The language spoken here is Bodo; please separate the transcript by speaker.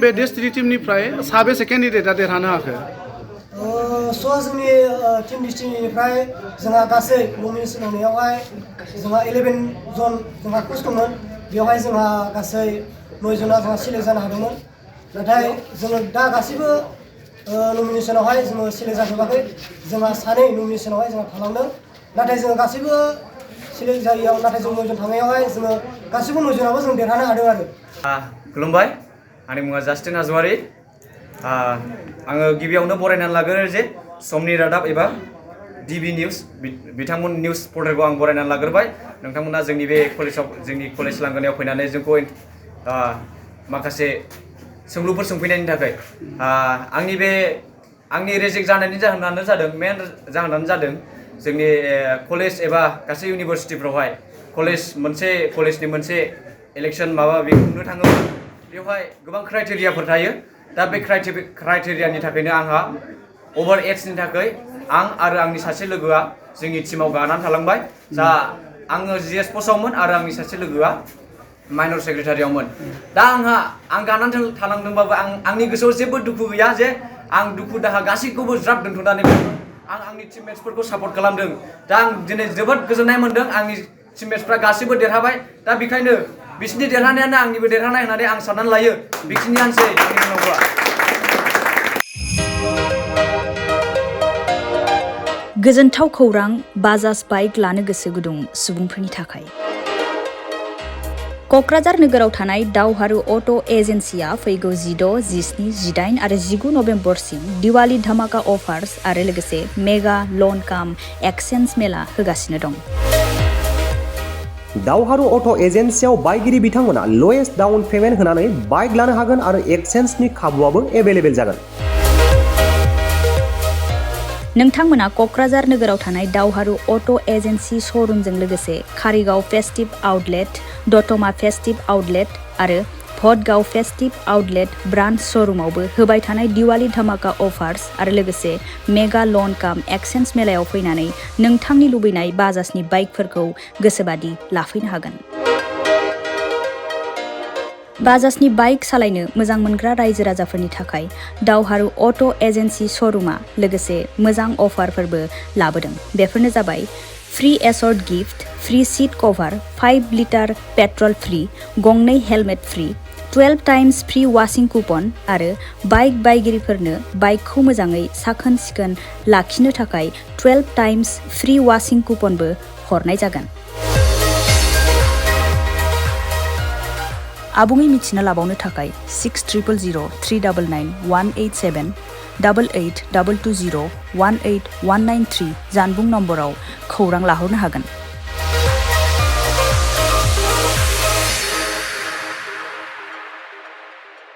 Speaker 1: बे डेस्टिनी टीमनिफ्राय साबेसे केन्डिडेटआ देरहानो हाखो?
Speaker 2: जोंनि टीम डिस्ट्रिक्टनिफ्राय जोंहा गासै नमिनेसन होनायावहाय जोंहा 11 जन जोंहा पस्ट दंमोन बेवहाय जोंहा गासै 9 जना जोंहा सिलेक्ट जानो हादोंमोन नाथाय जोङो दा गासिबो नमिनेसनावहाय जोङो सिलेक्ट जाजोबाखै जोंहा सानै नमिनेसनावहाय जोंहा थालांदों नाथाय जोङो गासिबो सिलेक्ट जायैयाव नाथाय जों 9 जन थांनायावहाय जोङो गासिबो 9 जनाबो जों देरहानो हादों आरो
Speaker 3: खुलुमबाय आंनि मुङा जास्टिन नार्जारी आङो गिबियावनो बरायनानै लाग्रो जे समनि रादाब एबा डिबि निउस बिथांमोन निउस पर्टेलखौ आं बरायनानै लाग्रोबाय नोंथांमोना जोंनि बे कलेजाव जोंनि कलेज लांगोनायाव फैनानै जोंखौ माखासे सोंलुफोर सोंफैनायनि थाखाय आंनि रेजेक्ट जानायनि जाहोनानो जादों मेन जाहोनानो जादों जोंनि कलेज एबा गासै इउनिभारसिटिफ्रावहाय कलेजनि मोनसे इलेक्शन माबा खुंनो थाङोब्ला बेवहाय गोबां क्राइटेरियाफोर थायो दा बे क्राइटेरियानि थाखायनो आंहा ओभार एजनि थाखाय आं आरो आंनि सासे लोगोआ जोंनि टीमाव गानानै थालांबाय दा आङो जीएस पस्टआवमोन आरो आंनि सासे लोगोआ माइनर सेक्रेटारियावमोन दा आं गानानै थालांदोंबाबो आंनि गोसोआव जेबो दुखु गैया जे आं दुखु दाहा गासैखौबो ज्राब दोनथ'नानै आंनि टीममेट्सफोरखौ सापर्ट खालामदों दा आं दिनै जोबोद गोजोननाय मोन्दों आंनि टीममेट्सफ्रा गासैबो देरहाबाय दा बेखायनो बिसोरनि देरहानायानो आंनिबो देरहानाय होननानै आं साननानै लायो बेखिनियानोसै आंनि बुंनांगौआ
Speaker 4: गोजोनथाव खौरां बाजाज बाइक लानो गोसो गुदुं सुबुंफोरनि थाखाय क'क्राझार नोगोराव थानाय दावहारु अट' एजेन्सिया फैगौ 16, 17, 18 आरो 19 नभेम्बरसिम दिवाली धामाका अफार्स आरो लोगोसे मेगा लन काम एक्सचेन्ज मेला होगासिनो दं
Speaker 5: दावहारु अट' एजेन्सियाव बायगिरि बिथांमोना लवेस्ट डाउन पेमेन्ट होनानै बाइक लानो हागोन आरो एक्सचेन्जनि खाबुआबो एभेलेबेल जागोन
Speaker 4: नोंथांमोना क'क्राझार नोगोराव थानाय दावहारु अट' एजेन्सि श'रुमजों लोगोसे कारिगाव फेस्टिभ आउटलेट दतमा फेस्टिभ आउटलेट आरो भटगाव फेस्टिभ आउटलेट ब्रान्च श'रुमावबो होबाय थानाय दिवाली धामाका अफार्स आरो लोगोसे मेगा लन काम एक्सचेन्ज मेलायाव फैनानै नोंथांनि लुबैनाय बाजाजनि बाइकफोरखौ गोसोबादि लाफैनो हागोन बाजाजनि बाइक सालायनो मोजां मोनग्रा रायजो राजाफोरनि थाखाय दावहारु अट' एजेन्सि श'रुमा लोगोसे मोजां अफारफोरबो लाबोदों बेफोरनो जाबाय free assured gift free seat cover 5 litre petrol free गंनै helmet free 12 times free washing coupon आरो बाइक बायगिरिफोरनो बाइकखौ मोजाङै साखोन सिखोन लाखिनो थाखाय 12 टाइम्स फ्री वाशिं कुपनबो हरनाय जागोन आबुङै मिथिना लाबावनो थाखाय 6000399187 8822018193 जानबुं नम्बराव खौरां लाहरनो हागोन